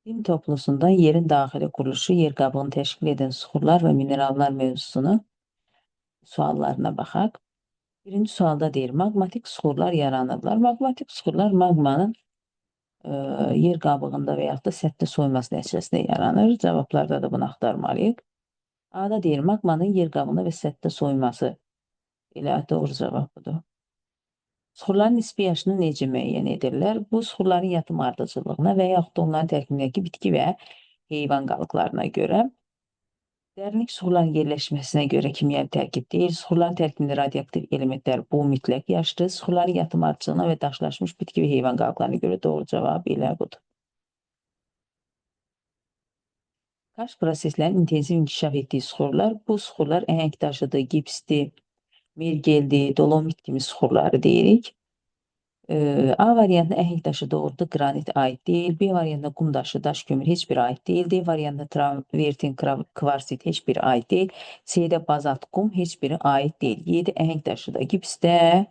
Din toplusundan yerin daxili quruluşu, yer qabığını təşkil edən suxurlar və minerallar mövzusunu suallarına baxaq. Birinci sualda deyir, maqmatik suxurlar yaranırlar. Maqmatik suxurlar maqmanın yer qabığında və yaxud da səthdə soyması nəticəsində yaranır. Cavablarda da bunu axtarmalıyıq. A-da deyir, maqmanın yer qabığında və səthdə soyması. Elə doğru cavab budur. Suxurların nisbi yaşını necə müəyyən edirlər? Bu, suxurların yatım ardıcıllığına və yaxud da onların tərkibindəki bitki və heyvan qalıqlarına görə. Dərinlik suxurların yerləşməsinə görə kimyəvi tərkib deyil. Suxurların tərkibində radioaktiv elementlər bu mütləq yaşdır. Suxurların yatım ardıcıllığına və daşlaşmış bitki və heyvan qalıqlarına görə doğru cavab elə budur. Karst proseslərinin intensiv inkişaf etdiyi suxurlar, bu suxurlar əhəng daşıdır, gipsdir, mergeldir, dolomit kimi suxurları deyirik. A variantında əhəng daşı doğrudur, qranit aid deyil. B variantında qum daşı, daş kömür heç bir aid deyil. D variantında travertin, kvarsit heç bir aid deyil. C-də bazalt, qum heç biri aid deyil. Y-də əhəng daşı da, gips də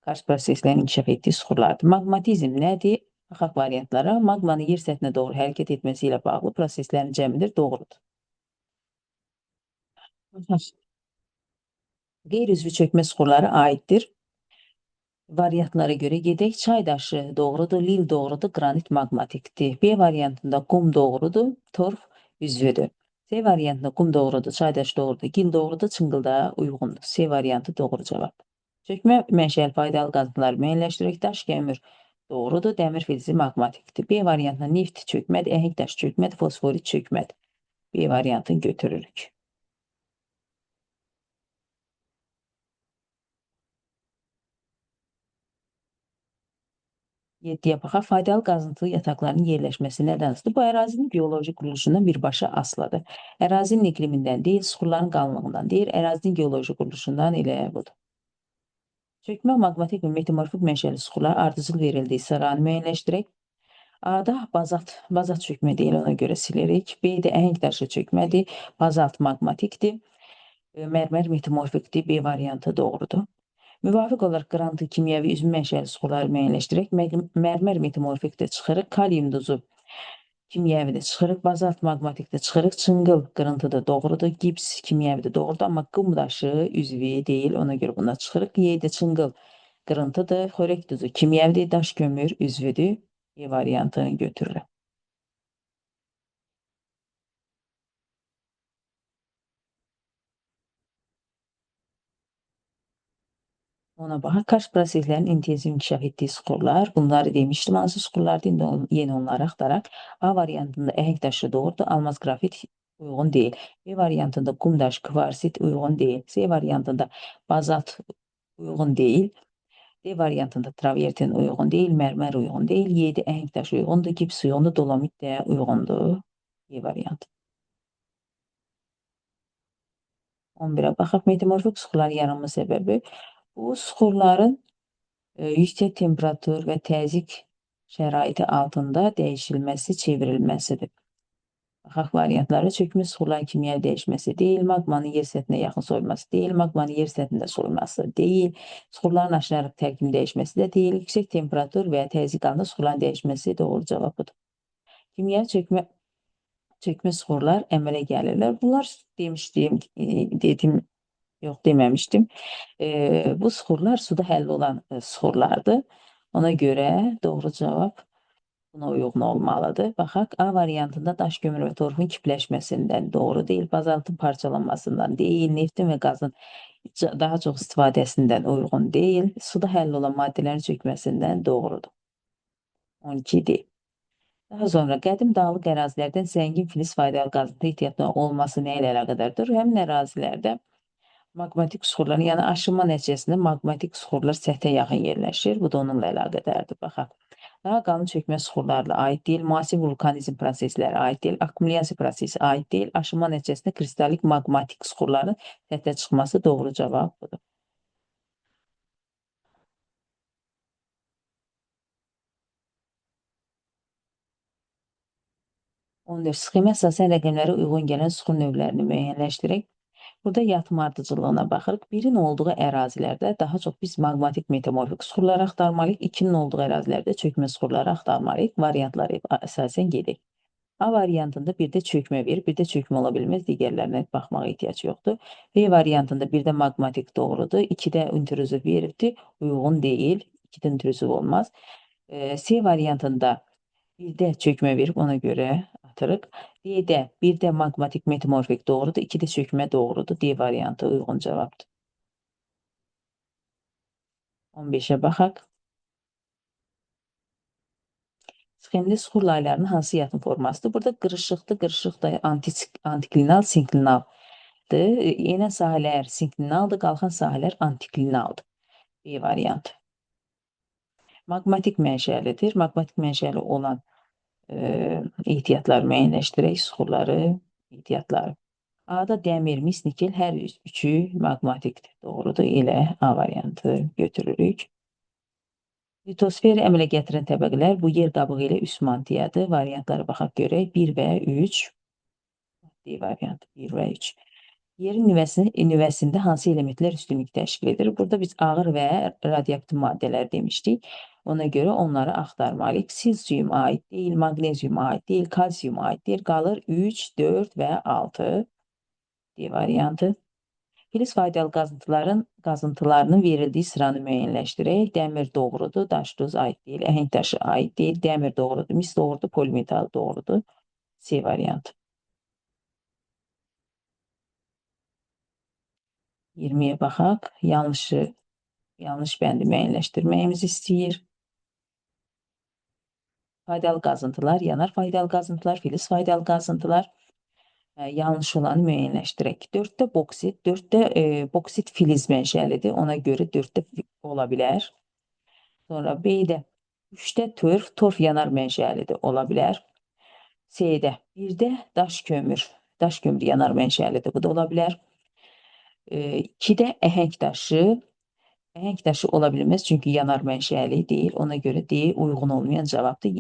karst proseslərinin inkişaf etdiyi suxurlardır. Maqmatizm nədir? Baxaq variantlara. Maqmanın yer səthinə doğru hərəkət etməsi ilə bağlı proseslərin cəmidir, doğrudur. Qeyri-üzvü çökmə suxurları aiddir. Variantlara görə gedək. Çay daşı doğrudur, lil doğrudur, qranit maqmatikdir. B variantında qum doğrudur, torf üzvüdür. C variantında qum doğrudur, çay daşı doğrudur, gil doğrudur, çınqıl da uyğundur. C variantı doğru cavab. Çökmə mənşəli faydalı qazıntıları müəyyənləşdirək. Daş kömür doğrudur, dəmir filizi maqmatikdir. B variantında neft çökmədir, əhəng daşı çökmədir, fosforit çökmədir. B variantını götürürük. Yeddiyə baxaq, faydalı qazıntı yataqlarının yerləşməsi nədən asılıdır? Bu, ərazinin geoloji quruluşundan birbaşa asılıdır. Ərazinin iqlimindən deyil, suxurların qalınlığından deyil, ərazinin geoloji quruluşundan elə budur. Çökmə, maqmatik və metamorfik mənşəli suxurlar ardıcıl verildiyi sıranı müəyyənləşdirək. A-da bazalt, bazalt çökmə deyil, ona görə silirik. B-də əhəng daşı çökmədir, bazalt maqmatikdir, mərmər metamorfikdir, B variantı doğrudur. Müvafiq olaraq qırıntı, kimyəvi, üzvü mənşəli suxurları müəyyənləşdirək. Mərmər metamorfikdə çıxırıq, kalium duzu kimyəvidə çıxırıq, bazalt maqmatikdə çıxırıq, çınqıl qırıntıda doğrudur, gips kimyəvidə doğrudur, amma qum daşı üzvü deyil, ona görə buna çıxırıq. Y-də çınqıl qırıntıdır, xörək duzu kimyəvidir, daş kömür üzvüdür. Y variantını götürürəm. Ona baxaq. Karst proseslərinin intensiv inkişaf etdiyi suxurlar. Bunları demişdim. Hansı suxurlardır? İndi yenə onları axtaraq. A variantında əhəng daşı doğrudur. Almaz qrafit uyğun deyil. B variantında qum daşı, kvarsit uyğun deyil. C variantında bazalt uyğun deyil. D variantında travertin uyğun deyil, mərmər uyğun deyil. Y-də əhəng daşı uyğundur, gips uyğundur, dolomit də uyğundur. Y variantı. 11-ə baxaq. Metamorfik suxurların yaranma səbəbi. Bu suxurların yüksək temperatur və təzyiq şəraiti altında dəyişilməsi, çevrilməsidir. Baxaq variantlara. Çökmə suxurların kimyəvi dəyişməsi deyil, maqmanın yer səthinə yaxın soyulması deyil, maqmanın yer səthində soyulması deyil, suxurların aşınaraq tərkibinin dəyişməsi də deyil, yüksək temperatur və ya təzyiq altında suxurların dəyişməsi doğru cavab budur. Kimyəvi çökmə suxurlar əmələ gəlirlər. Bunlar demişdim, dedim, yox deməmişdim. Bu suxurlar suda həll olan suxurlardır. Ona görə doğru cavab buna uyğun olmalıdır. Baxaq, A variantında daş kömür və torfun kipləşməsindən doğru deyil, bazaltın parçalanmasından deyil, neftin və qazın daha çox istifadəsindən uyğun deyil, suda həll olan maddələrin çökməsindən doğrudur. 12 deyil. Daha sonra qədim dağlıq ərazilərdən zəngin filiz faydalı qazıntı ehtiyatlı olması nə ilə əlaqədardır? Həmin ərazilərdə maqmatik suxurların, yəni aşınma nəticəsində maqmatik suxurlar səthə yaxın yerləşir. Bu da onunla əlaqədardır. Baxaq. Daha qalın çökmə suxurlarla aid deyil, müasir vulkanizm prosesləri aid deyil, akkumulyasiya prosesi aid deyil, aşınma nəticəsində kristallik maqmatik suxurların səthə çıxması doğru cavab budur. 14. Sxemə əsasən rəqəmlərə uyğun gələn suxur növlərini müəyyənləşdirək. Burada yatım ardıcıllığına baxırıq. 1-in olduğu ərazilərdə daha çox biz maqmatik metamorfik suxurları axtarmalıyıq. 2-nin olduğu ərazilərdə çökmə suxurları axtarmalıyıq. Variantlara əsasən gedək. A variantında bir də çökmə verir, bir də çökmə ola bilməz, digərlərinə baxmağa ehtiyac yoxdur. B variantında bir də maqmatik doğrudur, 2-də intruziv veribdir, uyğun deyil, 2-də intruziv olmaz. C variantında bir də çökmə verib, ona görə atırıq. D-də bir də maqmatik metamorfik doğrudur, 2-də çökmə doğrudur. D variantı uyğun cavabdır. 15-ə baxaq. Sxemli suxur laylarının hansı yatım formasıdır? Burada qırışıqdır, qırışıq da antiklinal, sinklinaldır. Enən sahələr sinklinaldır, qalxan sahələr antiklinaldır. B variantı. Maqmatik mənşəlidir. Maqmatik mənşəli olan ehtiyatlar müəyyənləşdirək, suxurları, ehtiyatları. A-da dəmir, mis, nikel hər üçü maqmatikdir. Doğrudur. Elə A variantı götürürük. Litosferi əmələ gətirən təbəqələr bu yer qabığı ilə üst mantiyadır. Variantlara baxaq görək. 1 və 3. D variantı 1 və 3. Yerin nüvəsində hansı elementlər üstünlük təşkil edir? Burada biz ağır və radioaktiv maddələr demişdik. Ona görə onları axtarmalıyıq. Silsium aid deyil, maqnezium aid deyil, kalsium aid deyil. Qalır 3, 4 və 6. D variantı. Filiz faydalı qazıntılarının verildiyi sıranı müəyyənləşdirək. Dəmir doğrudur, daş duz aid deyil, əhəng daşı aid deyil, dəmir doğrudur, mis doğrudur, polimetal doğrudur. C variantı. 20-yə baxaq. Yanlış bəndi müəyyənləşdirməyimizi istəyir. Faydalı qazıntılar, yanar faydalı qazıntılar, filiz faydalı qazıntılar. Yanlış olanı müəyyənləşdirək. 4-də boksit, 4-də boksit filiz mənşəlidir. Ona görə 4-də ola bilər. Sonra B-də 3-də torf, torf yanar mənşəlidir, ola bilər. C-də 1-də daş kömür, daş kömür yanar mənşəlidir, bu da ola bilər. 2-də əhəng daşı, əhəng daşı ola bilməz, çünki yanar mənşəli deyil. Ona görə D uyğun olmayan cavabdır.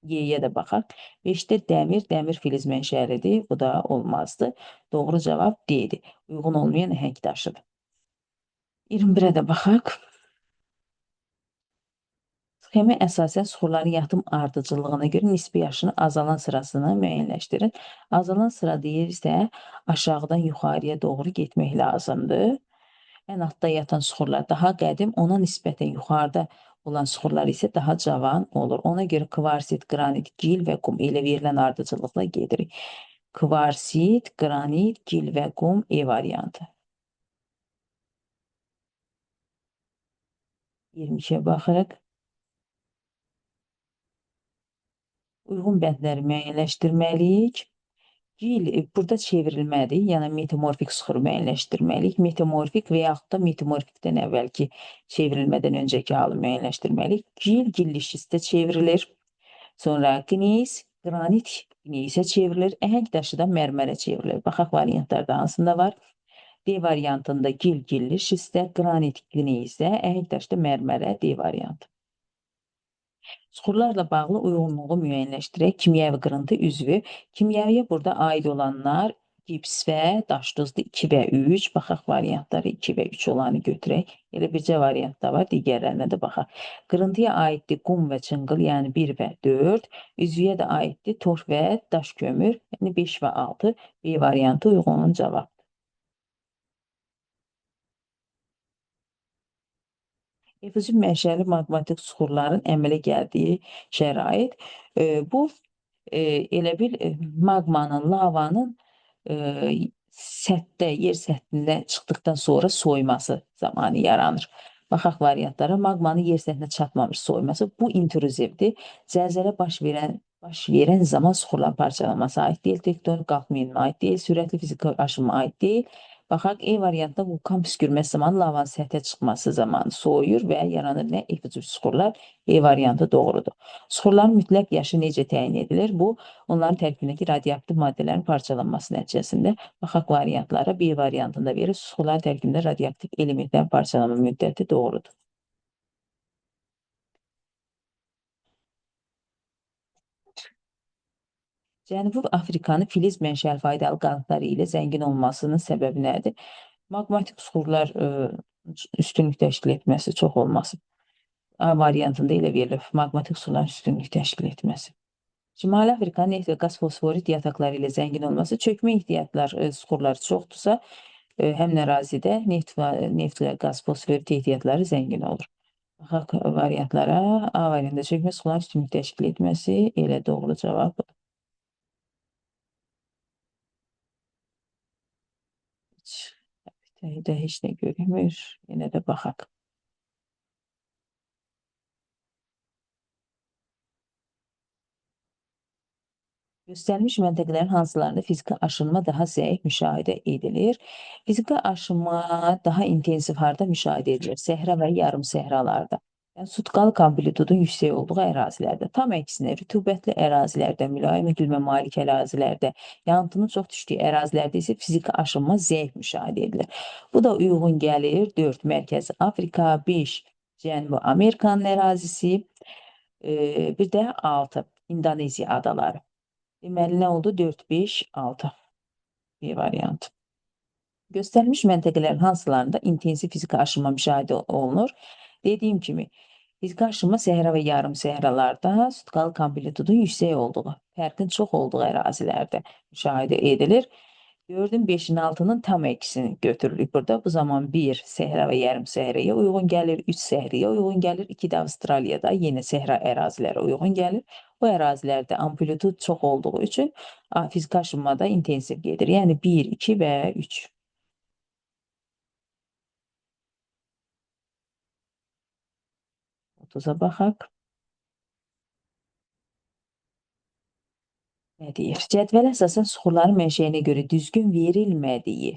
Y-yə də baxaq. 5-də dəmir, dəmir filiz mənşəlidir. Bu da olmazdı. Doğru cavab D-dir. Uyğun olmayan əhəng daşıdır. 21-ə də baxaq. Sxemə əsasən suxurların yatım ardıcıllığına görə nisbi yaşını azalan sırasını müəyyənləşdirin. Azalan sıra deyirsə, aşağıdan yuxarıya doğru getmək lazımdır. Ən altda yatan suxurlar daha qədim, ona nisbətən yuxarıda olan suxurlar isə daha cavan olur. Ona görə kvarsit, qranit, gil və qum elə verilən ardıcıllıqla gedirik. Kvarsit, qranit, gil və qum E variantı. 22-yə baxırıq. Uyğun bəndləri müəyyənləşdirməliyik. Gil burada çevrilmədir, yəni metamorfik suxuru müəyyənləşdirməliyik. Metamorfik və yaxud da metamorfikdən əvvəlki çevrilmədən öncəki halı müəyyənləşdirməliyik. Gil, gilli şistə çevrilir. Sonra gneys, qranit gneysə çevrilir. Əhəng daşı da mərmərə çevrilir. Baxaq variantlarda hansında var. D variantında gil, gilli şistə, qranit gneysə, əhəng daşı da mərmərə, D variantı. Suxurlarla bağlı uyğunluğu müəyyənləşdirək. Kimyəvi qırıntı üzvü. Kimyəviyə burada aid olanlar gips və daş duzlu 2 və 3. Baxaq variantları 2 və 3 olanı götürək. Elə bircə variant da var, digərlərinə də baxaq. Qırıntıya aiddir qum və çınqıl, yəni 1 və 4. Üzvüyə də aiddir torf və daş kömür, yəni 5 və 6. B variantı uyğun cavabdır. Efuziv mənşəli maqmatik suxurların əmələ gəldiyi şərait. Bu elə bil maqmanın, lavanın səthdə, yer səthində çıxdıqdan sonra soyuması zamanı yaranır. Baxaq variantlara. Maqmanın yer səthinə çatmamış soyuması. Bu intruzivdir. Zəlzələ baş verən zaman suxurların parçalanması aid deyil, tektonik qalxma aid deyil, sürətli fiziki aşınma aid deyil. Baxaq, E variantında vulkan püskürməsi zamanı lavanın səthə çıxması zamanı soyuyur və yaranır nə? Efuziv suxurlar. E variantı doğrudur. Suxurların mütləq yaşı necə təyin edilir? Bu, onların tərkibindəki radioaktiv maddələrin parçalanması nəticəsində. Baxaq variantlara. B variantında verir. Suxurların tərkibində radioaktiv elementlərin parçalanma müddəti doğrudur. Cənubi Afrikanın filiz mənşəli faydalı qazları ilə zəngin olmasının səbəbi nədir? Maqmatik suxurlar üstünlük təşkil etməsi, çox olması. A variantında elə verilir. Maqmatik suxurların üstünlük təşkil etməsi. Şimali Afrikanın neft və qaz fosforit yataqları ilə zəngin olması, çökmə ehtiyatlar, suxurları çoxdursa, həmin ərazidə neft və qaz fosforit ehtiyatları zəngin olur. Baxaq variantlara. A variantında çökmə suxurların üstünlük təşkil etməsi elə doğru cavab budur. Heç, heç nə görünmür. Yenə də baxaq. Göstərilmiş məntəqələrin hansılarında fiziki aşınma daha zəif müşahidə edilir? Fiziki aşınma daha intensiv harda müşahidə edilir? Səhra və yarım səhralarda. Yəni, sutqalıq amplitudun yüksək olduğu ərazilərdə. Tam əksinə, rütubətli ərazilərdə, mülayim iqlimə malik ərazilərdə, yanıtının çox düşdüyü ərazilərdə isə fiziki aşınma zəif müşahidə edilir. Bu da uyğun gəlir. 4. Mərkəzi Afrika, 5. Cənubi Amerikanın ərazisi, bir də 6. İndoneziya adaları. Deməli, nə oldu? 4, 5, 6. Bir variant. Göstərilmiş məntəqələrin hansılarında intensiv fiziki aşınma müşahidə olunur? Dediyim kimi, fiziki aşınma səhra və yarım səhralarda sutqalıq amplitudun yüksək olduğu, fərqin çox olduğu ərazilərdə müşahidə edilir. 4-ün, 5-in, 6-nın tam əksini götürürük burada. Bu zaman 1 səhra və yarım səhraya uyğun gəlir, 3 səhraya uyğun gəlir, 2 də Avstraliyada yenə səhra ərazilərə uyğun gəlir. Bu ərazilərdə amplitud çox olduğu üçün fiziki aşınma da intensiv gedir. Yəni 1, 2 və 3. 30-a baxaq. Nə deyir? Cədvələ əsasən suxurların mənşəyinə görə düzgün verilmədiyi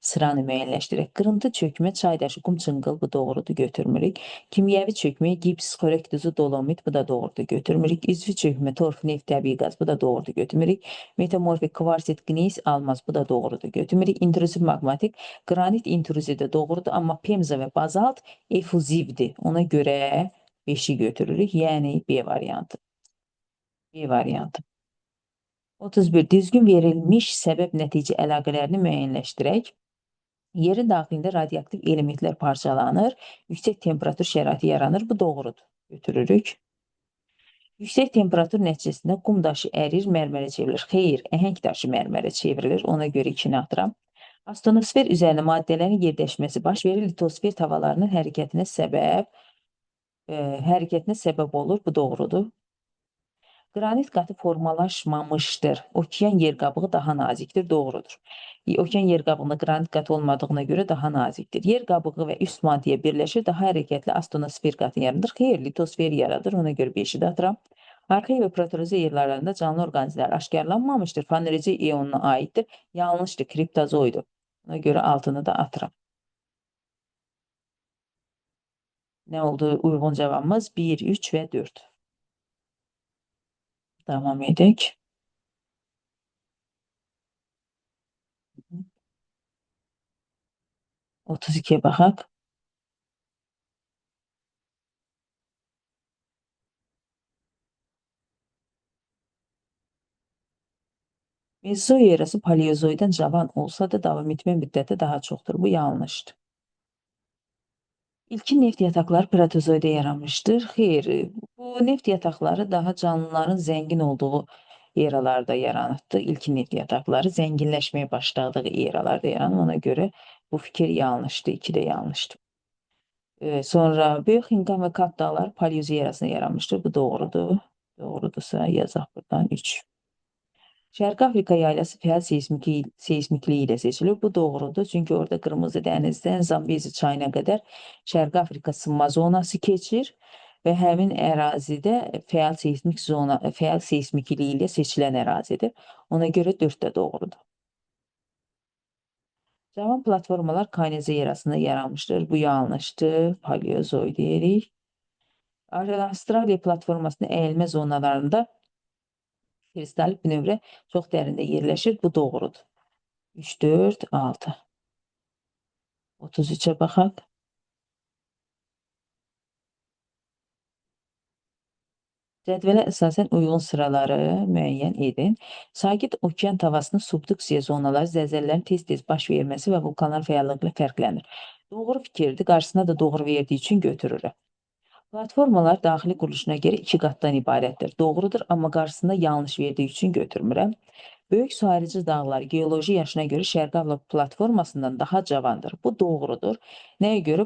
sıranı müəyyənləşdirək. Qırıntı çökmə, çaydaşı, qum çınqıl, bu doğrudur, götürmürük. Kimyəvi çökmə, gips, xörək duzu, dolomit, bu da doğrudur, götürmürük. Üzvü çökmə, torf, neft, təbii qaz, bu da doğrudur, götürmürük. Metamorfik, kvarsit, gneys, almaz, bu da doğrudur, götürmürük. İntrüziv maqmatik, qranit intruzi də doğrudur, amma pemza və bazalt efuzivdir. Ona görə 5-i götürürük, yəni B variantı. B variantı. 31. Düzgün verilmiş səbəb-nəticə əlaqələrini müəyyənləşdirək. Yerin daxilində radioaktiv elementlər parçalanır, yüksək temperatur şəraiti yaranır. Bu doğrudur. Götürürük. Yüksək temperatur nəticəsində qum daşı ərir, mərmərə çevrilir. Xeyr, əhəng daşı mərmərə çevrilir. Ona görə 2-ni atıram. Astenosfer üzərində maddələrin yerləşməsi baş verir. Litosfer tavalarının hərəkətinə səbəb olur. Bu doğrudur. Qranit qatı formalaşmamışdır. Okean yerqabığı daha nazikdir. Doğrudur. Okean yerqabığında qranit qatı olmadığına görə daha nazikdir. Yer qabığı və üst maddiyə birləşir, daha hərəkətli astenosfer qatı yaranır. Xeyr, litosfer yaradır. Ona görə 5-i də atıram. Arxey və proterozoy yerlərində canlı orqanizmlər aşkarlanmamışdır. Fanerozoy eonuna aiddir. Yanlışdır, kriptozoydur. Ona görə altını da atıram. Nə oldu? Uyğun cavabımız 1, 3 və 4. Davam edək. 32-yə baxaq. Mezozoy erası paleozoydan cavan olsa da davam etmə müddəti daha çoxdur. Bu yanlışdır. İlkin neft yataqları proterozoyda yaranmışdır. Xeyr, bu neft yataqları daha canlıların zəngin olduğu eralarda yaranıbdır. İlkin neft yataqları zənginləşməyə başladığı eralarda yaranıb. Ona görə bu fikir yanlışdır. 2 də yanlışdır. Sonra Böyük Xinqan və Kat dağları paleozoy erasında yaranmışdır. Bu doğrudur. Doğrudursa yazaq buradan 3. Şərqi Afrika yaylası fəal seysmikliyi ilə seçilir. Bu doğrudur. Çünki orada Qırmızı dənizdən Zambezi çayına qədər Şərqi Afrika sınma zonası keçir və həmin ərazidə fəal seysmik zona, fəal seysmikliyi ilə seçilən ərazidir. Ona görə 4 də doğrudur. Cavan platformalar Kaynozoy erasında yaranmışdır. Bu yanlışdır. Paleozoy deyirik. Avstraliya platformasının əyilmə zonalarında kristallik bünövrə çox dərində yerləşir. Bu doğrudur. 3, 4, 6. 33-ə baxaq. Cədvələ əsasən uyğun sıraları müəyyən edin. Sakit okean tavasının subduksiya zonaları zəlzələlərin tez-tez baş verməsi və vulkanlar fəallığı ilə fərqlənir. Doğru fikirdir, qarşısına da doğru verdiyi üçün götürürəm. Platformalar daxili quruluşuna görə iki qatdan ibarətdir. Doğrudur, amma qarşısında yanlış verdiyi üçün götürmürəm. Böyük suayırıcı dağlar geoloji yaşına görə Şərqi Avropa platformasından daha cavandır. Bu doğrudur. Nəyə görə?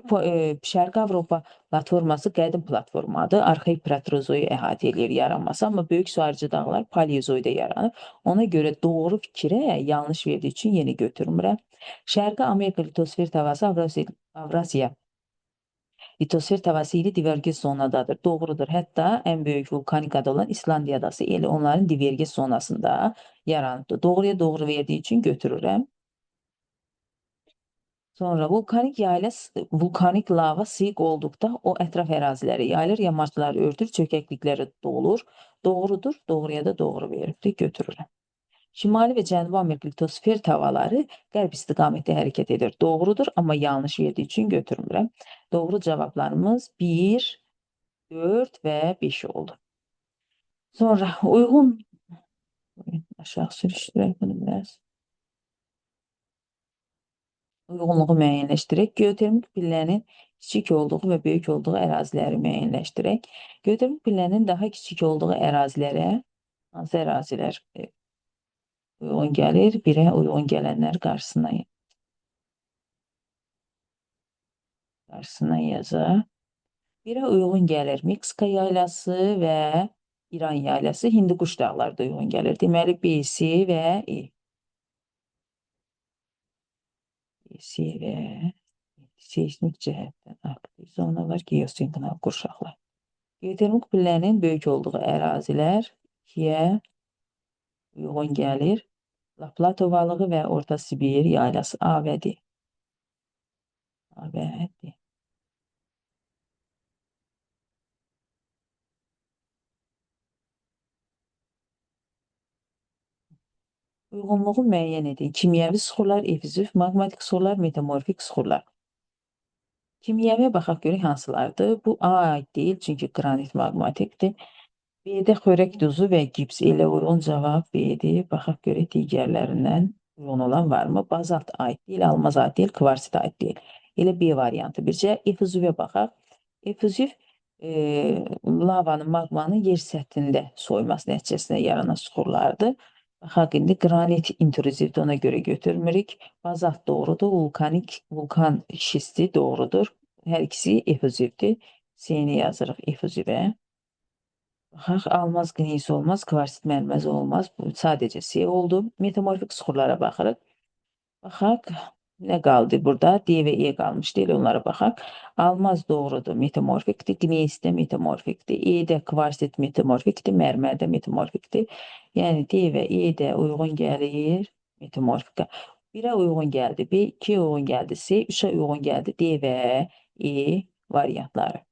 Şərqi Avropa platforması qədim platformadır. Arxaik proterozoyu əhatə eləyir yaranması, amma böyük suayırıcı dağlar paleozoyda yaranır. Ona görə doğru fikrə yanlış verdiyi üçün yeni götürmürəm. Şərqi Amerika litosfer tavası Avrasiya litosfer tavası ilə divergent zonadadır. Doğrudur. Hətta ən böyük vulkanik ada olan İslandiya adası elə onların divergent zonasında yaranıbdır. Doğruya doğru verdiyi üçün götürürəm. Sonra vulkanik yayla, vulkanik lava sıyıq olduqda o ətraf əraziləri yayılır, yamaçları örtür, çökəklikləri dolur. Doğrudur. Doğruya da doğru veribdir. Götürürəm. Şimali və Cənubi Amerika litosfer tavaları qərb istiqamətdə hərəkət edir. Doğrudur, amma yanlış verdiyi üçün götürmürəm. Doğru cavablarımız 1, 4 və 5 oldu. Sonra uyğun aşağı sürüşdürək bunu biraz. Uyğunluğu müəyyənləşdirək. Geotermik pillənin kiçik olduğu və böyük olduğu əraziləri müəyyənləşdirək. Geotermik pillənin daha kiçik olduğu ərazilərə hansı ərazilər uyğun gəlir? 1-ə uyğun gələnlər qarşısına yazaq. 1-ə uyğun gəlir Meksika yaylası və İran yaylası, Hindiquş dağları da uyğun gəlir. Deməli, B, C və E. B, C və E. Seismik cəhətdən aktiv zonalar, geosinkronal qurşaqlar. Geotermik pillənin böyük olduğu ərazilər 2-yə uyğun gəlir. La Plata ovalığı və Orta Sibir yaylası A və D. A və D. Uyğunluğu müəyyən edin. Kimyəvi suxurlar, efüziv, maqmatik suxurlar, metamorfik suxurlar. Kimyəviyə baxaq görək hansılardır. Bu A aid deyil, çünki qranit maqmatikdir. B-də xörək duzu və gips elə uyğun cavab B-dir. Baxaq görək digərlərindən uyğun olan varmı? Bazalt aid deyil, almaz aid deyil, kvarsit aid deyil. Elə B variantı. Bircə efuzivə baxaq. Efuziv lavanın, maqmanın yer səthində soyuması nəticəsində yaranan suxurlardır. Baxaq indi qranit intruzivdir, ona görə götürmürük. Bazalt doğrudur, vulkanik, vulkan şisti doğrudur. Hər ikisi efuzivdir. C-ni yazırıq efuzivə. Baxaq, almaz qneys olmaz, kvarsit mərməz olmaz. Bu sadəcə C oldu. Metamorfik suxurlara baxırıq. Baxaq, nə qaldı burada? D və E qalmışdı, elə onlara baxaq. Almaz doğrudur, metamorfikdir. Qneys də metamorfikdir. E də kvarsit metamorfikdir, mərmər də metamorfikdir. Yəni D və E də uyğun gəlir metamorfika. 1-ə uyğun gəldi B, 2-yə uyğun gəldi C, 3-ə uyğun gəldi D və E variantları.